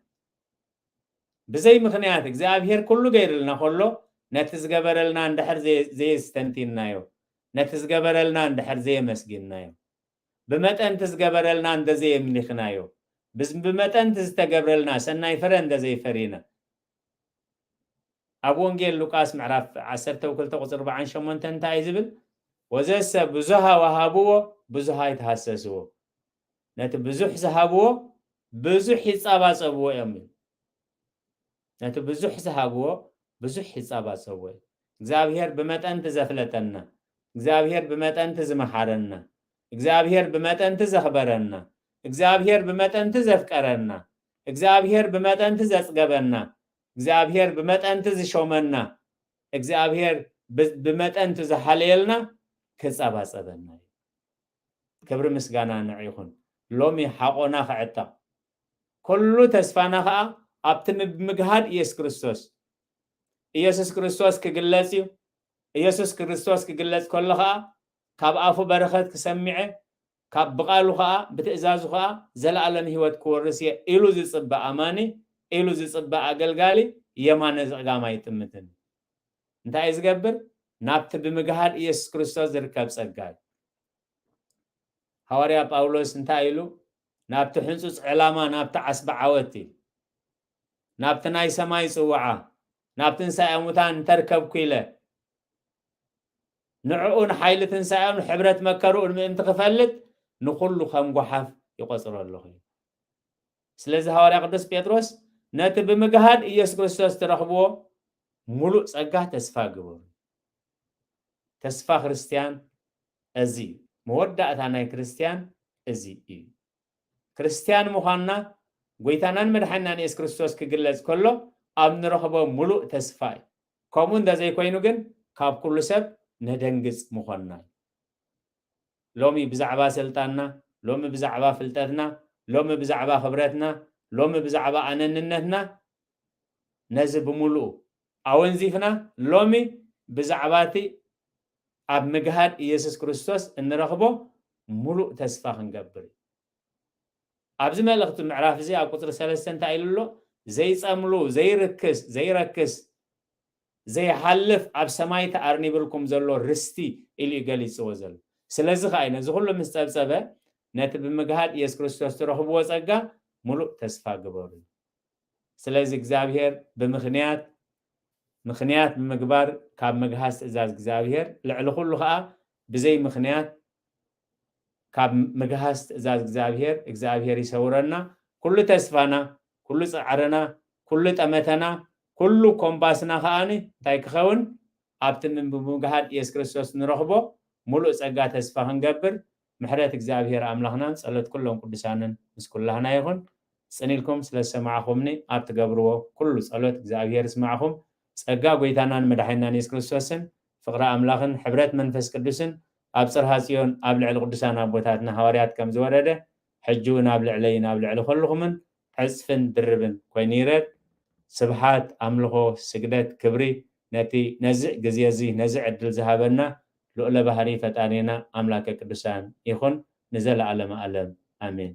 ብዘይ ምኽንያት እግዚኣብሔር ኩሉ ገይርልና ከሎ ነቲ ዝገበረልና እንድሕር ዘየ-፣ ዘየስተንቲንናዮ፣ ነቲ ዝገበረልና እንድሕር ዘየመስጊንናዮ፣ ብመጠን እቲ ዝገበረልና እንተዘየምሊኽናዮ፣ ብዝ-፣ ብመጠን እቲ ዝተገብረልና ሰናይ ፍረ እንተዘይፈሪና፣ ኣብ ወንጌል ሉቃስ ምዕራፍ ዓሰርተ ክልተ ቁጽሪ ኣርባዓን ሸሞንተን እንታይ እዩ ዝብል? "ወዘሰ ብዙሃ ወሃብዎ፣ ብዙሃ ይትሃሰስዎ። ነቲ ብዙሕ ዝሃብዎ፣ ብዙሕ ይጻባጸብዎ እዮም" ይብል። ነቲ ብዙሕ ዝሃብዎ፣ ብዙሕ ይጻባጸብዎ እዩ። እግዚኣብሔር ብመጠን እቲ ዘፍለጠና፣ እግዚኣብሔር ብመጠን እቲ ዝመሓረና፣ እግዚኣብሔር ብመጠን እቲ ዘኽበረና፣ እግዚኣብሔር ብመጠን እቲ ዘፍቀረና፣ እግዚኣብሔር ብመጠን እቲ ዘጽገበና፣ እግዚኣብሔር ብመጠን እቲ ዝሾመና፣ እግዚኣብሔር ብ-፣ ብመጠን እቲ ዝሓለየልና ክጸባጸበና እዩ። ክብሪ ምስጋና ንዕ ይኹን። ሎሚ ሓቆና ክዕጠቕ፣ ኩሉ ተስፋና ኸኣ ኣብቲ ምብ-፣ ምግሃድ ኢየሱስ ክርስቶስ። ኢየሱስ ክርስቶስ ክግለጽ እዩ። ኢየሱስ ክርስቶስ ክግለጽ ከሎ ኸኣ ካብ ኣፉ በረኸት ክሰምዐ፣ ካብ ብቓሉ ኸኣ ብትእዛዙ ኸኣ ዘለኣለም ህይወት ክወርስ እየ ኢሉ ዝጽበ ኣማኒ፣ ኢሉ ዝጽበ ኣገልጋሊ የማነ ዘእጋም ኣይጥምትን። እንታይ እዩ ዝገብር? ናብቲ ብምግሃድ ኢየሱስ ክርስቶስ ዝርከብ ጸጋ እዩ። ሃዋርያ ጳውሎስ እንታይ ኢሉ? "ናብቲ ሕንጹጽ ዕላማ፣ ናብቲ ዓስቢ ዓወት" ኢሉ፣ "ናብቲ ናይ ሰማይ ጽውዓ፣ ናብ ትንሳኤ ሙታን እንተርከብኩ ኢለ፣ ንዕኡን ሓይሊ ትንሳኤኡን ሕብረት መከርኡን ምእንቲ ክፈልጥ ንኹሉ ከም ጓሓፍ ይቖጽሮ ኣለኹ" ኢሉ። ስለዚ ሃዋርያ ቅዱስ ጴጥሮስ፣ "ነቲ ብምግሃድ ኢየሱስ ክርስቶስ ትረኽብዎ ምሉእ ጸጋ ተስፋ ግበሩ።" ተስፋ ክርስትያን እዚ እዩ። መወዳእታ ናይ ክርስትያን እዚ እዩ። ክርስትያን ምዃንና፣ ጎይታናን መድሓኒናን ኢየሱስ ክርስቶስ ክግለጽ ከሎ ኣብ ንረኽቦ ምሉእ ተስፋ እዩ። ከምኡ እንተዘይኮይኑ ግን ካብ ኩሉ ሰብ ነደንግጽ ምኾንና እዩ። ሎሚ ብዛዕባ ስልጣንና፣ ሎሚ ብዛዕባ ፍልጠትና፣ ሎሚ ብዛዕባ ክብረትና፣ ሎሚ ብዛዕባ ኣነንነትና፣ ነዚ ብምሉኡ ኣወንዚፍና ሎሚ ብዛዕባ እቲ ኣብ ምግሃድ ኢየሱስ ክርስቶስ እንረኽቦ ምሉእ ተስፋ ክንገብር እዩ። ኣብዚ መልእኽቲ ምዕራፍ እዚ ኣብ ቁጽሪ ሰለስተ እንታይ ኢሉ ኣሎ? "ዘይጸምሉ፣ ዘይርክስ፣ ዘይረክስ፣ ዘይሓልፍ ኣብ ሰማይ ተኣርኒብልኩም ዘሎ ርስቲ" ኢሉ እዩ ገሊጽዎ ዘሎ። ስለዚ ኸኣ እዩ ነዚ ኩሉ ምስ ጸብጸበ፣ "ነቲ ብምግሃድ ኢየሱስ ክርስቶስ ትረኽብዎ ጸጋ ምሉእ ተስፋ ግበሩ" እዩ። ስለዚ እግዚኣብሔር ብምኽንያት፣ ምኽንያት ብምግባር ካብ ምግሃስ ትእዛዝ እግዚኣብሔር፣ ልዕሊ ኩሉ ኸኣ ብዘይ ምኽንያት ካብ ምግሃስ ትእዛዝ እግዚኣብሔር፣ እግዚኣብሔር ይሰውረና። ኩሉ ተስፋና፣ ኩሉ ጻዕርና፣ ኩሉ ጠመተና፣ ኩሉ ኮምባስና ኸኣኒ እንታይ ክኸውን? ኣብቲ ምን-፣ ብምግሃድ ኢየሱስ ክርስቶስ ንረኽቦ ምሉእ ጸጋ ተስፋ ክንገብር፣ ምሕረት እግዚኣብሔር ኣምላኽናን ጸሎት ኩሎም ቅዱሳንን ምስ ኩላህና ይኹን። ጽን ኢልኩም ስለ ዝሰማዕኹምኒ፣ ኣብ ትገብርዎ ኩሉ ጸሎት እግዚኣብሔር ይስማዕኹም። ጸጋ ጐይታናን መድሓኒናን የሱስ ክርስቶስን፣ ፍቕሪ ኣምላኽን፣ ሕብረት መንፈስ ቅዱስን፣ ኣብ ጽርሃ ጽዮን ኣብ ልዕሊ ቅዱሳን ኣቦታትና ሃዋርያት ከም ዝወረደ፣ ሕጂ እውን ኣብ ልዕለይን ኣብ ልዕሊ ኩልኹምን ዕጽፍን ድርብን ኮይኑ ይረድ። ስብሓት፣ ኣምልኾ፣ ስግደት፣ ክብሪ ነቲ ነዚ ግዜ እዚ፣ ነዚ ዕድል ዝሃበና ልዑለ ባህሪ ፈጣሪና ኣምላከ ቅዱሳን ይኹን ንዘለዓለመ ዓለም። ኣሜን።